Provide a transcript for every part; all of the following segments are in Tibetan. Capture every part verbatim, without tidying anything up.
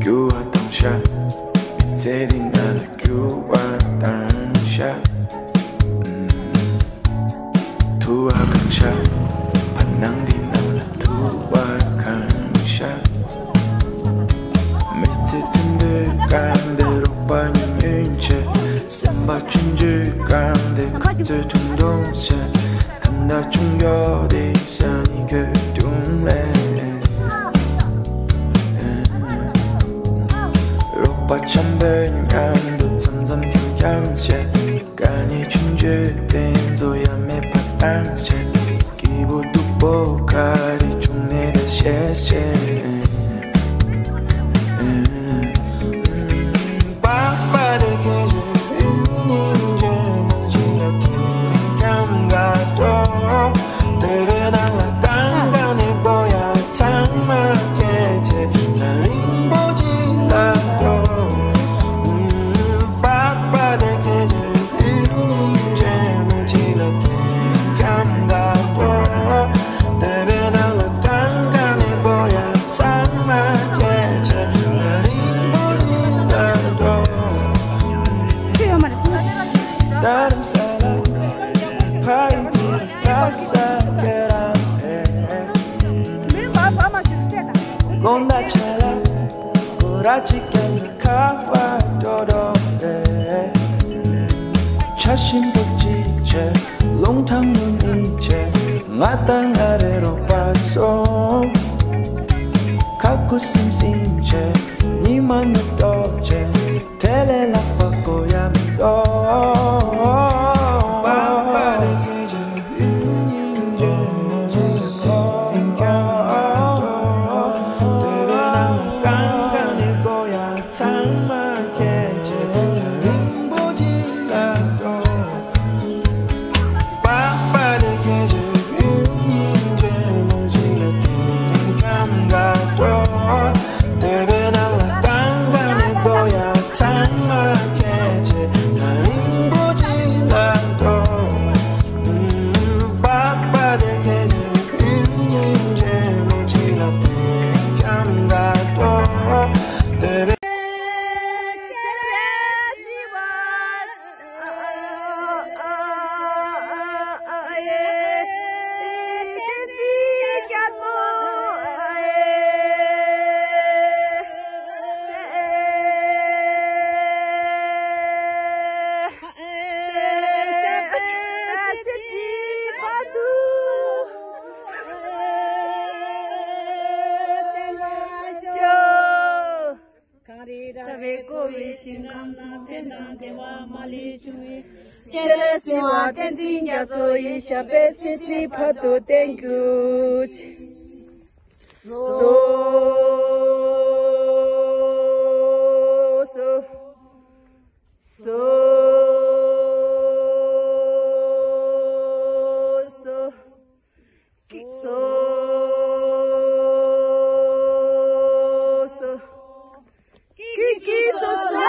རྒྱུ་བ་དང་ཤ། མི་ཚེ་འདི་ང་ལ་རྒྱུ་བ་དང་ཤ། ཐུ་བ་གང་ཤ། བར་སྣང་འདི་ནང་ལ་ཐུ་བ་གང་ཤ། མི་ཚེ་དུད་འགྲོའི་སྐམ་དེ་རོགས་པ་ཉུང་ཉུང་བྱས། སེམས་པ་ཆུང་ཆུང་སྐམ་དེ་ཁ་རྩོད་ཁྲུང་ཁྲུང་བྱས། ད་ལྟ་ཆུང་ཡོད་དེ་ས་ནི་ཁོས་ཀྲུང་ལེ། རོགས་པ་འཆམ་པོའི་མཉམ་དུ་འཆམ་འཆམ་འཁྱམ་འཁྱམ་བྱས། དཀའ་ངལ་ཆུང་ཆུང་དེ་ཚོ་ཡ་མེད་པ་བཏང་བྱས། སྐྱིད་པོ་སྡུག་པོ་ག་རེ་བྱུང་ནས་ད་ཤེས་ཤེས། དགོང་དག་ཆ་ལ་སྐོར་ར་གཅིག་ཀྱང་ཁ་བ་འགྲོ་འགྲོ་རེད། ཆ་ཞིམ་པོ་གཅིག་བྱས། རླུང་ཐང་ངུ་གཉིས་བྱས། ང་དང་ང་རེ་རོགས་པ་སོང་། ཁ་ཁུ་སིམ་སིམ་བྱས། ཉི་མ་ནུབ་ཏོ་བྱས། དེ་ལས་ལྷག་པ་དགོས་ཡ་མི་འདུག་གངས་རི་ར་བས་བསྐོར་བའི་ཞིང་ཁམས་ན། ཕན་དང་བདེ་བ་མ་ལུས་འབྱུང་བའི། སྤྱན་རས་གཟིགས་དབང་བསྟན་འཛིན་རྒྱ་མཚོ་ཡི། ཞབས་པད་སྲིད་མཐའི་བར་དུ་བརྟན་གྱུར་ཅིག། སོ་སོ་སོ་སོ། སོ་སོ། ཀི་ཀི་སོ་སོ།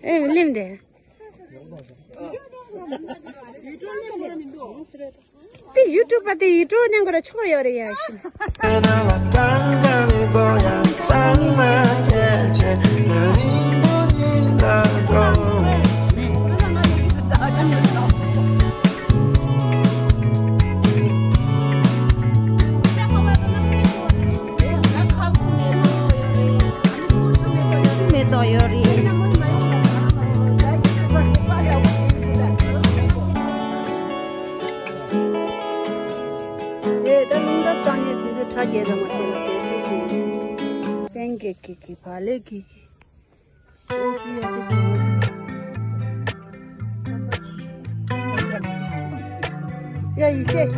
ཨེ་ལིམ་དེ། དེ་ཡུ་ཊུབ་པ་དེ་ཡུ་ཊུབ་ནང་གོ་ར་ཆོག་ཡོད་རེད་ཡ་ཤི། མེ་ཏོག་ཡོད་རེད། དེ་ད་རླུང་རྟ་བཏང་ནས་སུ་ཚོད་ཁྲ་རྒྱས་ར་མ་ཐེ་ལ་དེ་སུ་སུ། སེང་གེ་ཀི་ཀི་བ་ལེ་ཀི་ཀི། ཨོ་ཙི་ཡ་ཙི་ཙི་མོ་ཙི་ཙི། ཡེ་ཤེས།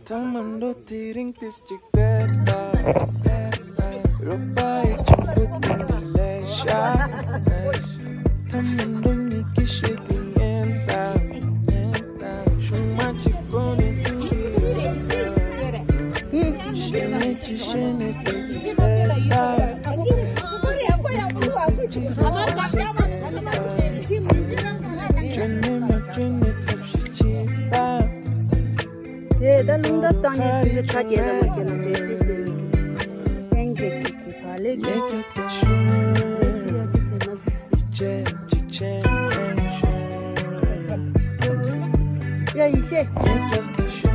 ཐང་མ་འགྲོ་དེ་རིང་ཏིས་ཅིག་བསྡད་པ། རོགས་པ་ཡི་ཆུང་བུ་དེ་འདི་ལས་ཤ། ཐང་མ་འགྲོ་ཉིད་ཀྱི་ཤེས་ཀྱི་ཉན་པ། ཤུང་མ་གཅིག་པོ་ནི་དུ་རི་ཡོད་ན། ཤེས་ནས་ཅི་ཤེས་ནས་དེ་གི་བསྡད་པ། ཚིག་དེ་གཅིག་ལ་ཤེས་ཤེས་བསྡད་པ། བཅོས་ནས་མ་བཅོས་ནས་ཐབས་ཤེས་བྱེད་པ། དེ་ད་རླུང་རྟ་བཏང་ཡས་དེ་ཚོ་ཁ་གྱེས་ན་མ་གྱེས་ན་འདྲེ་སྲིད་ཟེར་གི་འདུག་ལྷན་རྒྱས་ཀྱི་གི་ག་ལེ་གི་ལས་ཀྱི་ཡ་ཅི་ཚེ་མ་ཟིག་ཡ་ཡེ་ཤེས།